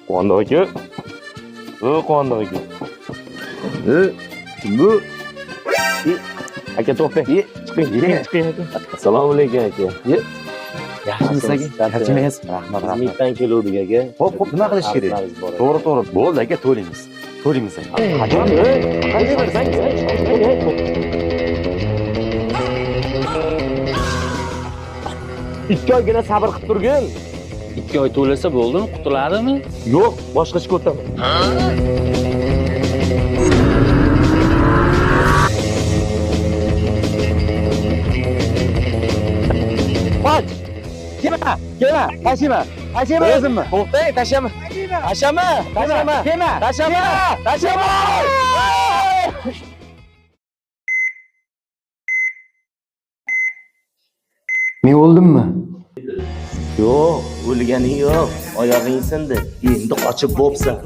Quvondiq aka. O, Quvondiq aka. E, kim bu? E, aka to'xtang. E, chiqing, chiqing, chiqing aka. Assalomu alaykum aka. E, Yaxshimisiz aka? Charchamaysiz? Rahmat, rahmat. Izmitdan keluvdik aka. Xo'p, xo'p, nima qilish kerak? Qarzlarimiz bor aka. To'g'ri, to'g'ri. Bo'ldi aka, to'laymiz. To'laymiz aka. Qachon? Qancha bersan? Ikki oygina sabr qilib turgin. 2 oy to'lasa bo'ldimi, qutuladimi? Yo'q, boshqa ishga o'taman. Qoch! Kelma, kelma, tashlama. Tashlama o'zimni. To'xtang, tashlama. Tashlama, tashlama. Kelma, Tashlama, tashlama. Men o'ldimmi? Yo'q, o'lganing yo'q. Oyog'ing sindi. Endi qochib bo'psan.